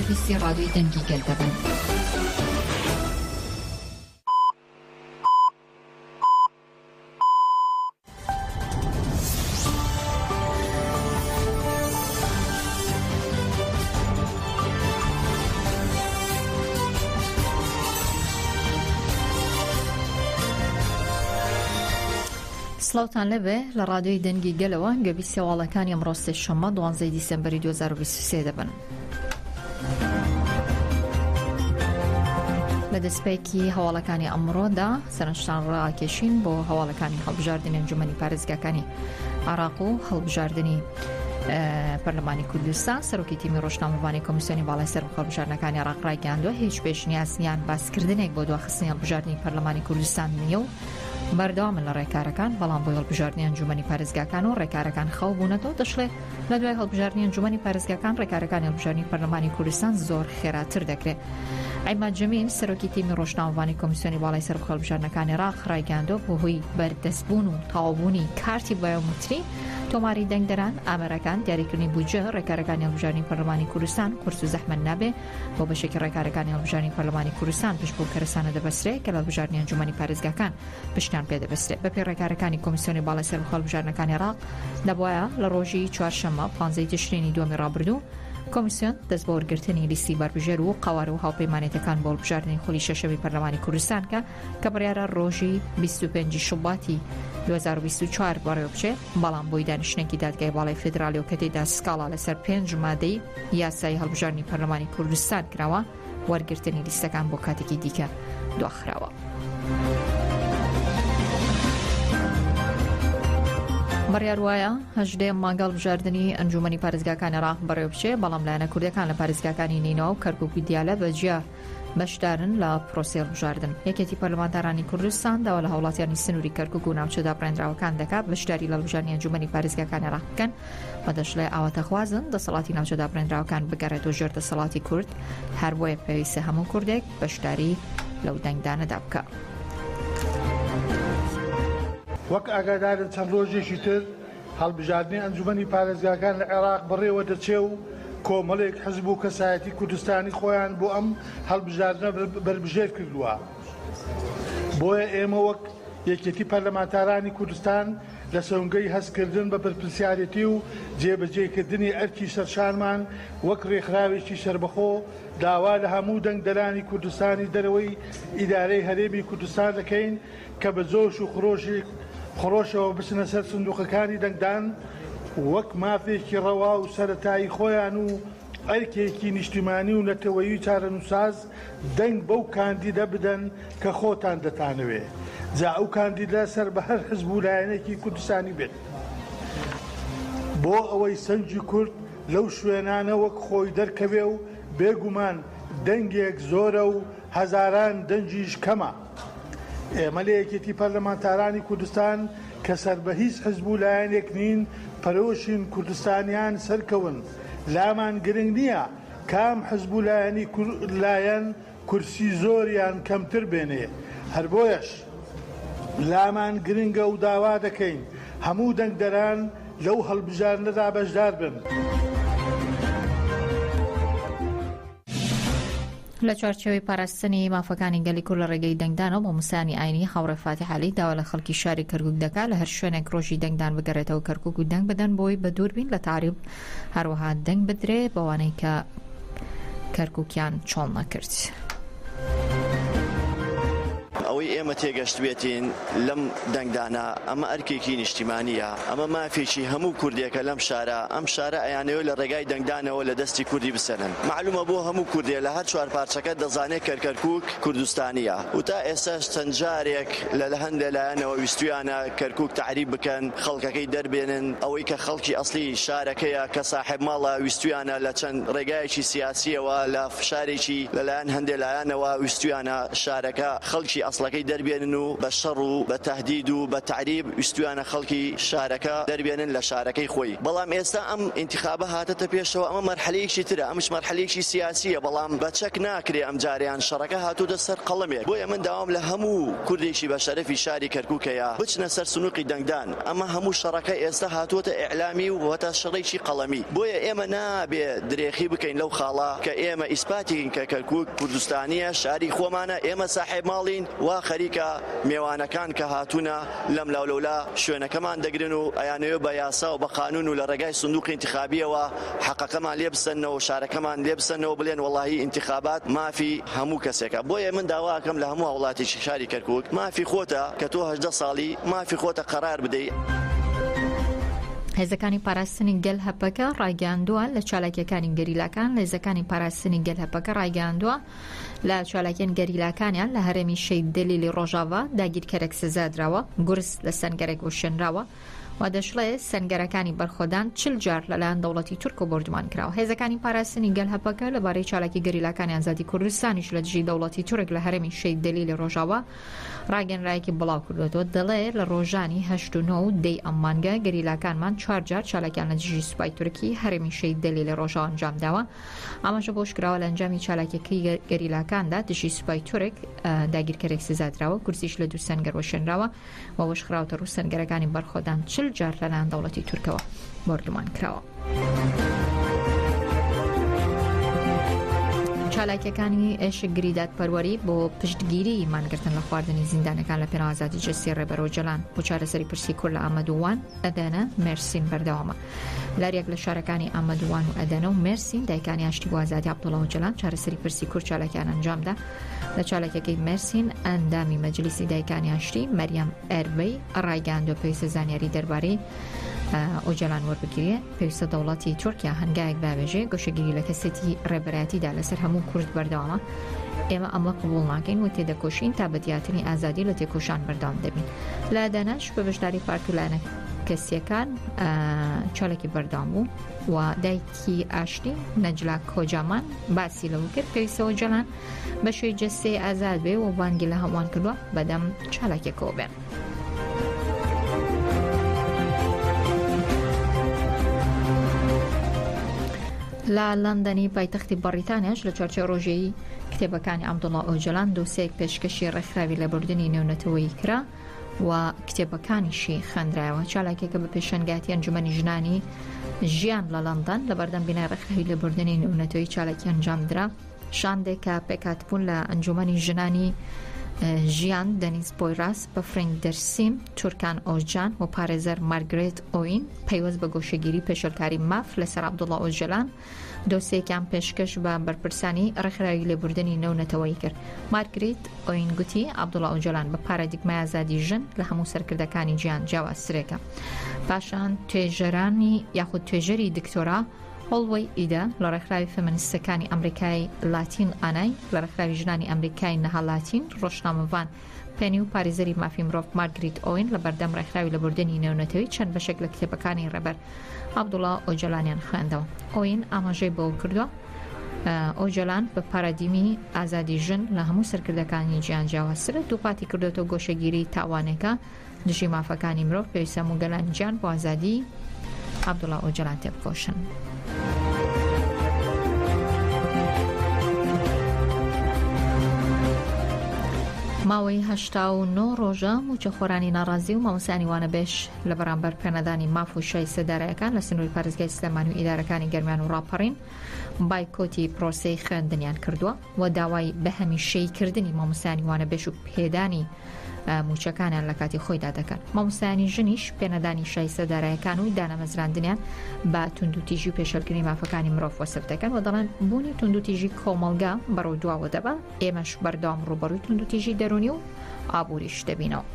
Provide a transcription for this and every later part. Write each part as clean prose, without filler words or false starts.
گوێبیستی ڕادیۆی دەنگی گەل دەبن. سڵاوتان لێبێ لە ڕادیۆی دەنگی گەلەوە گوێبیستی هەواڵەکانی ئەمڕۆ سێشەممە دوانزەی دیسەمبەری 2023 دەبن. لە دەستپێکی هەواڵەکانی ئەمڕۆدا سەرنجتان ڕاکێشین بۆ هەواڵەکانی هەڵبژاردنی ئەنجومەنی پارێزگاکانی عراق و هەڵبژاردنی پەرلەمانی کوردستان سەرۆکی تیمی ڕۆژنامەوانی کۆمیسیۆنی باڵای سەر هەڵبژاردنەکانی عراق ڕایگەیاندووە هیچ پێشنیاز یان باسکردنێک بۆ دواخستنی هەڵبژاردنی پەرلەمانی کوردستان نییە و بەردەوامن لە ڕێکارەکان بەڵام بۆ هەڵبژاردنی ئەنجومەنی پارێزگاکان و ڕێکارەکان خەو بوونەتەوە دەشڵێ لە دوای هەڵبژاردنی ئەنجومەنی پارێزگاکان ڕێکارەکانی هەڵبژاردنی پەرلەمانی کوردستان زۆر خێراتر دەکرێت. عیماد جەمیل سەرۆکی تیمی ڕۆژنامەوانی کۆمیسیۆنی باڵای سەربەخۆی هەڵبژاردنەکانی عێراق ڕایگەیاندووە بەهۆی بەردەستبوون و تەواوبوونی کارتی بایۆمەتری تۆماری دەنگدەران ئامێرەکان دیاریکردنی بودجە ڕێکارەکانی هەڵبژاردنی پەرلەمانی کوردستان قورس و زەحمەت نابێ بۆ بەشێکی ڕێکارەکانی هەڵبژاردنی پەرلەمانی کوردستان پشت بەو کەرەسانە دەبەسترێ کە لە هەڵبژاردنی ئەنجومەنی پارێزگاکان پشتیان پێ دەبەسترێت. بەپێی ڕێکارەکانی کۆمیسیۆنی باڵای سەربەخۆ هەڵبژاردنەکانی عێراق، دەبوایە لە ڕۆژی چوارشەممە پانزەی تشرینی دووەمی ڕابردوو، کۆمیسیۆن دەست بە وەرگرتنی لیستی بەربژێر و قەوارە و هاوپەیمانێتەکان بۆ هەڵبژاردنی خولی شەشەمی پەرلەمانی کوردستان کە کە بڕیارە ڕۆژی 25 شوباتی 2024 بەڕێوەبچێ، بەڵام بۆی دانیشتنێکی دادگای باڵای فیدراڵی و کە تێیدا سکاڵا لەسەر پێنج مادەی یاسای هەڵبژاردنی پەرلەمانی کوردستان کراوە، وەرگرتنی لیستەکان بۆ کاتێکی دیکە دواخراوە. بڕیار وایە هەژدەیەم مانگ هەڵبژاردنی ئەنجومەنی پارێزگاکانی عێراق بەڕێوە بچێ، بەڵام لایەنە کوردەکان لە پارێزگاکانی نەینەوا و کەرکوک و دیالە بە جیا بەشدارن لە پرۆسەی هەڵبژاردن. یەکێتی پەرلەمانتارانی کوردستان داوا لە هاوڵاتیانی سنووری کەرکوک و ناوچە دابڕێنراوەکان دەکات بەشداری لە هەڵبژاردنی ئەنجومەنی پارێزگاکانی عێراق بکەن و دەشڵێ ئاواتەخوازن دەسەڵاتی ناوچە دابڕێنراوەکان بگەڕێتەوە ژێر دەسەڵاتی کورد، هەر بۆیە پێویستە هەموو کوردێک بەشداری لەو دەنگدانەدا بکا. وەک ئاگادارن چەند ڕۆژێکی تر هەڵبژاردنی ئەنجومەنی پارێزگاکان لە عێراق بەڕێوە دەچێ و کۆمەڵێک حزب و کەسایەتی کوردستانی خۆیان بۆ ئەم هەڵبژاردنە بەربژێر کردووە. بۆیە ئێمە وەک یەکێتی پەرلەمانتارانی کوردستان لە سۆنگەی هەستکردن بە بەرپرسیارێتی و جێبەجێکردنی ئەرکی سەرشانمان وەک رێکخراوێکی سەربەخۆ داوا لە هەموو دەنگدەرانی کوردستانی دەرەوەی ئیدارەی هەرێمی کوردستان دەکەین کە بە جۆش و خرۆشەوە بچنە سەر سندوقەکانی دەنگدان وەک مافێکی ڕەوا و سەرەتایی خۆیان و ئەرکێکی نیشتیمانی و نەتەوەیی چارەنووسساز دەنگ بەو کاندیدە بدەن کە خۆتان دەتانەوێ جا ئەو کاندیدە سەر بە هەر حزب و لایەنێکی کوردستانی بێت بۆ ئەوەی سەنگی کورد لەو شوێنانە وەک خۆی دەرکەوێ و بێگومان دەنگێک زۆرە و هەزاران دەنگیش کەمە. ئێمە لە یەکێتی پەرلەمانتارانی کوردستان کە سەر بە هیچ حزب و لایەنێک نین پەرۆشین کوردستانیان سەرکەون، لامان گرنگ نییە کام حزب و لایەنی لایەن کورسی زۆر یان کەمتر بێنێ، هەر بۆیەش لامان گرنگە و داوا دەکەین هەموو دەنگدەران لەو هەڵبژاردنەدا بەشدار بن. لە چوارچێوەی پاراستنی مافەکانی گەلی کورد لە ڕێگەی دەنگدانەوە مامۆستایانی ئاینی هاوڕێ فاتیح عەلی داوا لە خەڵکی شاری کەرکوک دەکات لە هەر شوێنێک ڕۆژی دەنگدان بگەڕێتەوە کەرکوک و دەنگ بدەن بۆی بە دوور بین لە تەعریب هەروەها دەنگ بدرێ بەوانەی کە کەرکوکیان چۆڵ نەکرد. ئەوەی ئێمە تێگەشتبێتین لەم دەنگدانە ئەمە ئەرکێکی نیشتیمانییە، ئەمە مافێکی هەموو کوردێکە لەم شارە، ئەم شارە ئەیانەوێت لە ڕێگای دەنگدانەوە لە دەستی کوردی بسەنن. مەعلومە بۆ هەموو کوردێ لە هەر چوارپارچەکە دەزانێ کە کەرکوک کوردستانییە و تا ئێستاش چەند جارێک لە هەندێ لایەنەوە ویستویانە کەرکوک تەعریب بکەن، خەڵکەکەی دەربێنن، ئەوەی کە خەڵکی ئەسڵی شارەکەیە کە ساحێب ماڵە ویستویانە لە چەند ڕێگایەکی سیاسییەوە لە فشارێکی لەلایەن هەندێ لایەنەوە ویستویانە شارەکە خەڵکی ئەسڵەکەی دەر. دەربێنن و بە شەڕ و بە تەهدید و بە تەعریب ویستویانە خەڵکی شارەکە دەربێنن لە شارەکەی خۆی بەڵام ئێستا ئەم ئینتیخابە هاتەتە پێشەوە ئەمە مەرحەلەیەکی ترە ئەمش مەرحەلەیەکی سیاسیە بەڵام بە چەک ناکرێ ئەم جارەیان شەڕەکە هاتۆتە سەر قەڵەمێک بۆیە من داوام لە هەموو کوردێکی بە شەرەفی شاری کەرکوک هەیە بچنە سەر سنوقی دەنگدان ئەمە هەموو شەڕەکە ئێستا هاتووەتە ئیعلامی و بووەتە شەڕێکی قەڵەمی بۆیە ئێمە نابێ درێخی بکەین لەو خاڵە کە ئێمە ئیسپاتیکین کە کەرکوک کوردستانیە شاری خۆمانە ئێمە ساحێب ماڵین وا خەریکە مێوانەکان کە هاتوونە لەم لاو لەولا شوێنەکەمان دەگرن و ئەیانەوێ بە یاسا و بە قانون و لە ڕێگای سندوقی ئینتخابیەوە حەقەکەمان لێ بسەننەوە شارەکەمان لێ بسەننەوە بلێن وەڵاهی ئینتخابات مافی هەموو کەسێکە بۆیە من داوا ئەکەم لە هەموو هاوڵاتیەکی شاری کەرکوک مافی خۆتە کە تۆ 18 ساڵی مافی خۆتە قەرار بدەی. هێزەکانی پاراستنی گەل هەپەکە ڕایگەیاندووە لە چالاکیەکانی گەریلاکان لە هێزەکانی پاراستنی گەل هەپەکە ڕایگەیاندووە لە چالاکیەن گەریلاکانیان لە هەرێمی شەید دەلیلی ڕۆژاڤا داگیرکەرێک سزادراوە گورز لە سەنگەرێک وەشێنراوە و دەشڵێ سەنگەرەکانی بەرخۆدان چل جار لەلایەن دەوڵەتی تورکەوە بۆردومان کراوە. هێزەکانی پاراستنی گەل هەپەکە لەبارەی چالاکی گەریلاکانی ئازادی کوردستانیش لە دژی دەوڵەتی تورک لە هەرێمی شەهید دەلیلی ڕۆژاوا ڕاگەنراوێکی بڵاو کردووەتەوە دەڵێ لە ڕۆژانی هەشت و نۆ و دەی ئەم مانگە گەریلاکانمان چوار جار چالاکیان لە دژی سوپای تورکی هەرێمی شەهید دەلیلی ڕۆژاوا ئەنجام داوە. ئاماژە بەوەشکراوە لە ئەنجامی چالاکیەکەی گەریلاکاندا دژی سوپای تورک داگیرکەرێک سزادراوە گورزیش لە دوو سەنگەر وەشێنراوە. ئەوەش خراوەتە ڕوو سەنگەرەکانی بەرخۆدان چل جار لەلایەن دەوڵەتی تورکەوە بۆردومان کراوە. چالاکیەکانی ئێشکگری دادپەروەری بۆ پشتگیری مانگرتن لە خواردنی زیندانەکان لە پێناو ئازادی جەستەی ڕێبەر ئۆجەلان بۆ چارەسەری پرسی کورد لە ئامەد و وان، ئەدەنە، مێرسین بەردەوامە. لەریەک لە شارەکانی ئامەد و وان و ئەدەنە و مێرسین دایکانی ئاشتی بۆ ئازادی عەبدوڵا ئۆجەلان چارەسەری پرسی کورد چالاکیان ئەنجامدا. لە چالاکیەکەی مێرسین ئەندامی مەجلیسی دایکانی ئاشتی مەریەم ئەربەی ڕایگەیاندوە پێویستە زانیاری دەربارەی ئۆجەلان وەربگیرێ پێویستە دەوڵەتی تورکیا هەنگاوێک باوێژێ گۆشەگیری لە کەسێتی ڕێبەرایەتیدا لەسەر هەموو کورد بەردەوامە ئێمە ئەمە قبوڵ ناکەین و تێدەکۆشین تا بەدیاتنی ئازادی لە تێکۆشان بەردەوام دەبین لە داناش بە بەشداری پارت و لایەنە کەسیەکان چالاکی بەردەوام بوو و دایکی ئاشتی نەجلا کۆجامان باسی لەوە کرد پێویستە ئۆجەلان بە شێوەی جەستەی ئازاد بێ و بانگی لە هەمووان کردووە بەدەم چالاکیەکەوە بێن. لە لەندەنی پایتەختی بەڕیتانیاش لە چوارچێوەی ڕۆژەی کتێبەکانی عەبدوڵا ئۆجەلان دۆسیەیەک پێشکەشی ڕێکخراوی لێبوردنی نێونەتەوەیی کرا و کتێبەکانیشی خوێندرایەوە. چالاکیەکە بە پێشەنگایەتی ئەنجومەنی ژنانی ژیان لە لەندەن لە بەردەم بینای ڕێکخراوی لێبوردنی نێونەتەوەیی چالاکی ئەنجامدرا. شاندێک کە پێکهاتبوون لە ئەنجومەنی ژنانی ژیان دەنیز بۆیراس، بەفرین دەرسیم، تورکان ئۆزجان و پارێزەر مارگرێت ئۆین پەیوەست بە گۆشەگیری پێشێلکاری ماف لەسەر عەبدوڵا ئۆجەلان دۆسیەکیان پێشکەش بە بەرپرسانی ڕێکخراوی لێبوردنی نێونەتەوەیی کرد. مارگریت ئۆین گوتی، عەبدوڵا ئۆجەلان بە پارادیگمای ئازادی ژن لە هەموو سەرکردەکانی جیهان جیاوازترێکە. پاشان توێژەرانی یاخود توێژەری دکتۆرا هۆڵوەی ئیدە لە ڕێکخراوی فێمەنیستەکانی ئەمریکای لاتین ئانای لە ڕێکخراوی ژنانی ئەمریکای نەها لاتین ڕۆژنامەڤان پێنی و پارێزەری مافی مرۆڤ مارگریت ئۆین لە بەردەم ڕێکخراوی لێبوردنی نێونەتەوەی چەند بەشێک لە کتێبەکانی ڕێبەر عەبدوڵا ئۆجەلانیان خوێندەوە. ئۆین ئاماژەی بەوە کردووە، ئۆجەلان بە پارادیمی ئازادی ژن لە هەموو سەرکردەکانی جیهان جیاوازترە، دووپاتی کردۆتەوە گۆشەگیری تاوانێکە دژی مافەکانی مرۆڤ پێویستە هەموو گەلانی جیهان بۆ ئازادی عەبدوڵا ئۆجەلان تێبکۆشن. ماوەی 89 ڕۆژە موچەخۆرانی ناڕازی و مامۆستایانی وانەبێژ لە بەرامبەر پێنەدانی ماف و شایستە دارایەکان لە سنووری پارێزگای سلێمانی و ئیدارەکانی گەرمیان و ڕاپەڕین بایکۆتی پرۆسەی خوێندنیان کردووە و داوای بەهەمیشەیی کردنی مامۆستایانی وانەبێژ و پێدانی مووچەکانیان لە کاتی خۆیدا دەکەن. مامۆستایانی ژنیش پێنەدانی شایستە دارایەکان و دانەمەزراندنیان بە توندوتیژی و پێشێلکردنی مافەکانی مرۆڤ وەسف دەکەن و دەڵێن بوونی توندوتیژی کۆمەڵگا بەرەو دواوە دەبا، ئێمەش بەردەوام ڕووبەڕووی توندوتیژی دەروونی و ئابووریش دەبینەوە.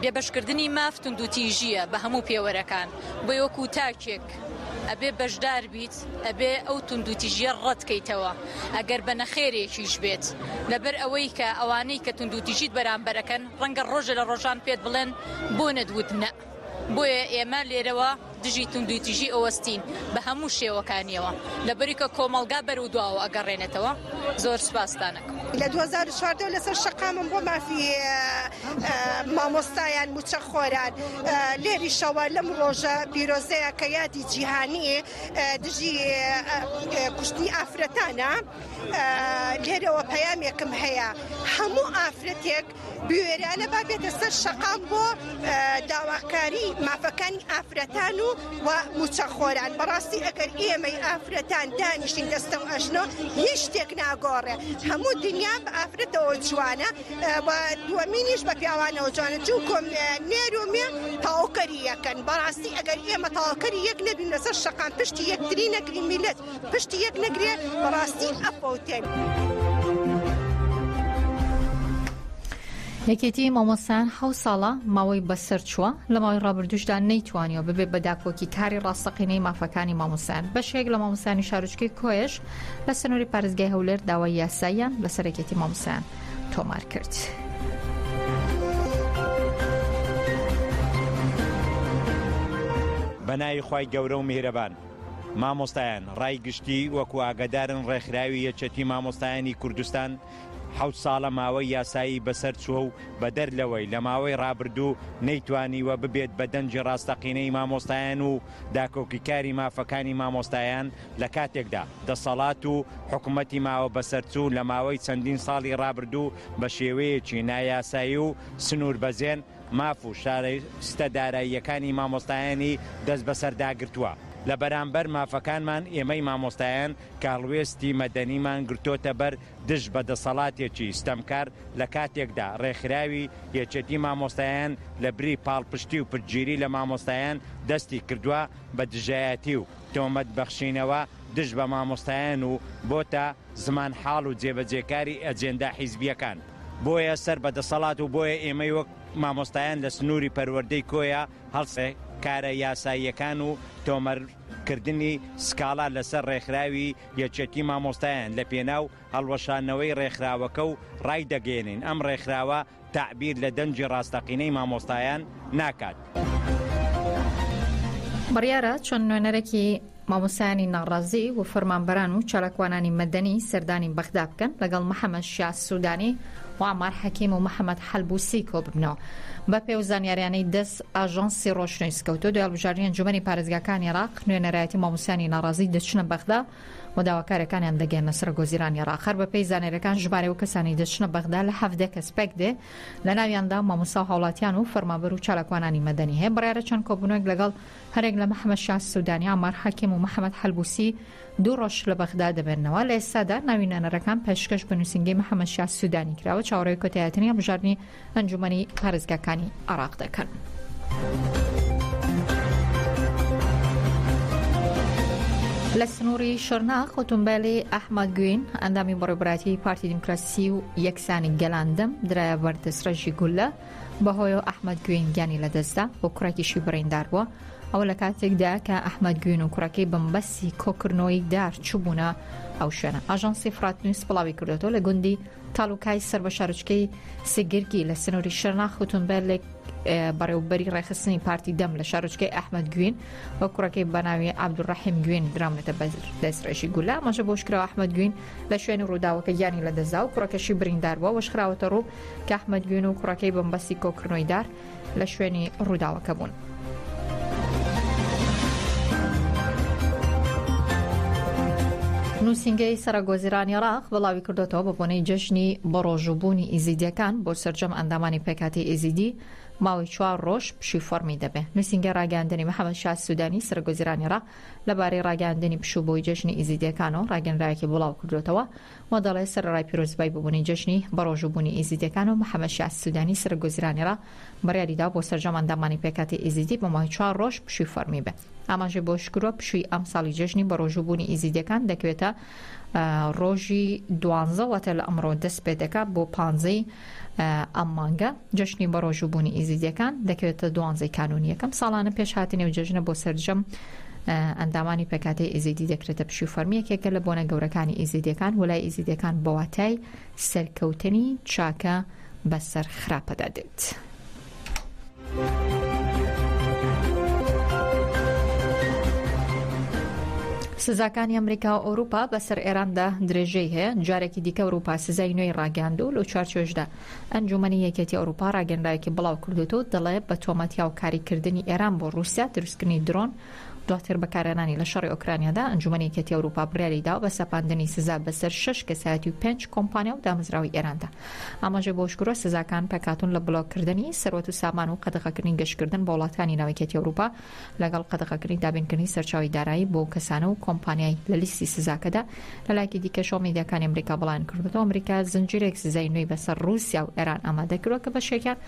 بێبەشکردنی ماف توندوتیژییە بە هەموو پێوەرەکان، بۆیە وەکوو تاکێک ئەبێ بەشدار بیت، ئەبێ ئەو توندوتیژییە ڕەت کەیتەوە ئەگەر بە نەخێرێکیش بێت، لەبەر ئەوەی کە ئەوانەی کە توندوتیژیت بەرامبەر ئەکەن ڕەنگە ڕۆژێ لە ڕۆژان پێت بڵێن بۆ نەت وت نە. بۆیە ئێمە لێرەوە. دژی توندوتیژی ئەوەستین بە هەموو شێوەکانیەوە لەبەری کە کۆمەڵگا بەرەو دواوە ئەگەڕێنێتەوە زۆر سوپاستان ئەکەم. لە 2014 لەسەر شەقامم بۆ مافی مامۆستایان موچەخۆران لێریشەوە لەم ڕۆژە پیرۆزەیە کە یادی جیهانی دژی کوشتنی ئافرەتانە لێرەوە پەیامێکم هەیە هەموو ئافرەتێک بوێرانە با بێتە سەر شەقام بۆ داواکاری مافەکانی ئافرەتان و و موچەخۆران بەڕاستی ئەگەر ئێمەی ئافرەتان دانیشتین دەستە و ئەژنۆ هیچ شتێک ناگۆڕێ هەموو دنیا بە ئافرەتەوە جوانە و دووەمینیش بە پیاوانەوە جوانە چونکۆ نێر و مێ تەواوکەری یەکەن بەڕاستی ئەگەر ئێمە تەواوکەری یەک نەبین لەسەر شەقام پشتی یەکتری نەگرین میلەت پشتی یەک نەگرێ بەڕاستی ئەفەوتێن. یەکێتی مامۆستایان حەو ساڵە ماوەی بەسەر چووە لە ماوەی ڕابردووشدا نەیتوانیوە ببێت بە داکۆکی کاری ڕاستەقینەی مافەکانی مامۆستایان بەشێک لە مامۆستایانی شارۆچکەی کۆیەش لە سنووری پارێزگای هەولێر داوای یاساییان لەسەر یەکێتی مامۆستایان تۆمار کرد. بە ناوی خوای گەورە و میهرەبان. مامۆستایان، ڕای گشتی وەکو ئاگادارن ڕێکخراوی یەکێتی مامۆستایانی کوردستان حەوت ساڵە ماوەی یاسایی بەسەر چووە و بەدەر لەوەی لە ماوەی ڕابردوو نەیتوانیوە ببێت بە دەنگی ڕاستەقینەی مامۆستایان و داکۆکیکاری مافەکانی مامۆستایان لە کاتێکدا دەسەڵات و حکومەتی ماوە بەسەرچوو لە ماوەی چەندین ساڵی ڕابردوو بە شێوەیەکی نایاسایی و سنووربەزێن ماف و شایستە داراییەکانی مامۆستایانی دەستبەسەرداگرتووە. لە بەرامبەر مافەکانمان ئێمەی مامۆستایان کە هەڵوێستی مەدەنیمان گرتۆتە بەر دژ بە دەسەڵاتێکی ستەمکار لە کاتێکدا ڕێکخراوی یەکێتی مامۆستایان لە بری پاڵپشتی و پشتگیری لە مامۆستایان دەستی کردووە بە دژایەتی و تۆمەت بەخشینەوە دژ بە مامۆستایان و بۆتە زمانحاڵ و جێبەجێکاری ئەجێندا حیزبییەکان. بۆیە سەر بە دەسەڵات و بۆیە ئێمەی وەک مامۆستایان لە سنووری پەروەردەی کۆیە هەڵسێ کارە یاساییەکان و تۆمەر کردنی سکاڵا لەسەر ڕێکخراوی یەکێتی مامۆستایان لە پێناو هەڵوەشاندنەوەی ڕێکخراوەکە و ڕایدەگەیەنین ئەم ڕێکخراوە تەعبیر لە دەنگی ڕاستەقینەی مامۆستایان ناکات. بڕیارە چەند نوێنەرێکی مامۆستایانی ناڕازی و فەرمانبەران و چالاکوانانی مەدەنی سەردانی بەغدا بکەن لەگەڵ محەمەد شیاع سودانی و عەمار حەکیم و محەمەد حەلبوسی کۆببنەوە. بەپێی ئەو زانیاریانەی دەست ئاژانسی ڕۆژنیوز کەوتووە، دوای هەڵبژاردنی ئەنجومەنی پارێزگاکانی عێراق، نوێنەرایەتی مامۆستایانی ناڕازی دەچنە بەغدا و داواکاریەکانیان دەگەیەننە سەرۆکوەزیرانی عێراق. هەر بەپێی زانیاریەکان ژمارەی ئەو کەسانەی دەچنە بەغدا لە 17 کەس پێکدێ، لەناویاندا مامۆستا و هاوڵاتیان و فەرمانبەر و چالاکوانانی مەدەنی هەیە. بڕیارە چەند کۆبوونەوەیەک لەگەڵ هەریەک لە محەمەد شا سودانی، عەمار حەکیم و محەمەد حەلبوسی دوو ڕۆژ لە بەغدا دەمێننەوە. لە ئێستادا ناوی نوێنەرەکان پێشکەش بە نووسینگەی محەمەد شا سودانی کراوە، چاوەڕێی کۆتایهاتنی هەڵبژاردنی ئەنجوومەنی پارێزگاکانی عێراق دەکەن. لە سنووری شرناخ ئۆتۆمبێلی ئەحمەد گوین ئەندامی بەڕێوەبەرایەتی پارتی دیموکراسی و یەکسانی گەلان دەم درایە بەر دەستڕێژی گوللە، بەهۆیەوە ئەحمەد گوین گیانی لەدەستدا و کوڕێکیشی بریندار بووە، ئەوە لە کاتێکدا کە ئەحمەد گوین و کوڕەکەی بەمەبەستی کۆکردنەوەی دار چووبوونە ئەو شوێنە. ئاژانسی فرات نیوز بڵاوی کردووەتەوە لە گوندی تاڵوکای سەر بە شارۆچکەی سگرگی لە سنووری شرناخ ئۆتۆمبێلێک بەڕێوبەری ڕێکخستنی پارتی دەم لە شارۆچکەی ئەحمەد گوین و کوڕەکەی بە ناوی عەبدولڕەحیم گوین دراونەتە بەر دەستڕێژی گولە. ئاماژە بەوەشکراوە ئەحمەد گوین لە شوێنی ڕووداوەکە گیانی لەدەستدا و کوڕەکەشی بریندار بووە. ئەوەشخراوەتە ڕوو کە ئەحمەد گوین و کوڕەکەی بە مەبەستی کۆکردنەوەی دار لە شوێنی ڕووداوەکە بوون. نووسینگەی سەرۆکوەزیرانی عێراق بڵاوی کردوێتەوە بە بۆنەی جەژنی بەڕۆژووبوونی ئیزیدیەکان بۆ سەرجەم ئەندامانی پێکهاتەی ئێزیدی ماوەی چوار ڕۆژ پشووی فەڕمی دەبێ. نووسینگەی ڕاگەیاندنی محەمەد شا سودانی سەرۆکوەزیرانی عێراق لەبارەی ڕاگەیاندنی پشوو بۆی جەژنی ئیزیدیەکانەوە ڕاگەنراوێکی بڵاو کردوێتەوە و دەڵێ سەرەڕای پیرۆزبای ببوونی جەژنی بەڕۆژووبوونی ئیزیدیەکان و محەمەد شیاع سودانی سەرۆکوەزیرانی عێراق بڕیاریدا بۆ سەرجەم ئەندامانی پێکهاتەی ئێزیدی بۆ ماوەی چوار ڕۆژ پشووی فەڕمی بێ. ئاماژەی بەوەشکردووە، پشووی ئەمساڵی جەژنی بەڕۆژووبوونی ئیزیدیەکان دەکەوێتە ڕۆژی دوانزە واتە لە ئەمڕۆ دەست پێ دەکات بۆ پانزەی ئەم مانگە جەژنی بەڕۆژووبوونی ئیزیدیەکان دەکەوێتە دوانزەی کانوونی یەکەم ساڵانە پێش هاتنی و جەژنە بۆ سەرجەم ئەندامانی پێکهاتەی ئێزیدی دەکرێتە پشووی فەرمی یەکێکە لە بۆنە گەورەکانی ئێزیدیەکان وەلای ئێزیدیەکان بە واتای سەرکەوتنی چاکە بەسەر خراپەدا دێت. سزاکانی ئەمریکا و ئەوروپا بەسەر ئێراندا درێژەی هەیە، جارێکی دیکە ئەوروپا سزای نوێی ڕاگەیاند و لەو چوارچێوەشدا ئەنجوومەنی یەکێتی ئەوروپا ڕاگەیەنراوێکی بڵاوکردووەتەوە و دەڵێ بە تۆمەتی هاوکاریکردنی ئێران بۆ ڕووسیا دروستکردنی درۆن دواتر بەکارهێنانی لە شەڕی ئۆکرانیادا، ئەنجوومەنی یەکێتی ئەوروپا بڕیاری داوە بە سەپاندنی سزا بەسەر شەش کەسایەتی و پێنج کۆمپانیا و دامەزراوەی ئێراندا. ئاماژەی بەوەشکردووە، سزاکان پێکهاتوون لە بلۆککردنی سەروەت و سامان و قەدەغەکردنی گەشتکردن بۆ وڵاتانی ناو یەکێتی ئەوروپا لەگەڵ قەدەغەکردنی دابینکردنی سەرچاوەی دارایی بۆ کەسانە و کۆمپانیای لە لیستی سزاکەدا. لەلایەکی دیکەشەوە میدیاکانی ئەمریکا بڵاویان کردووەتەوە، ئەمریکا زنجیرەیەک سزای نوێی بەسەر ڕووسیا و ئێران ئامادەکردووە کە بەشێکیان.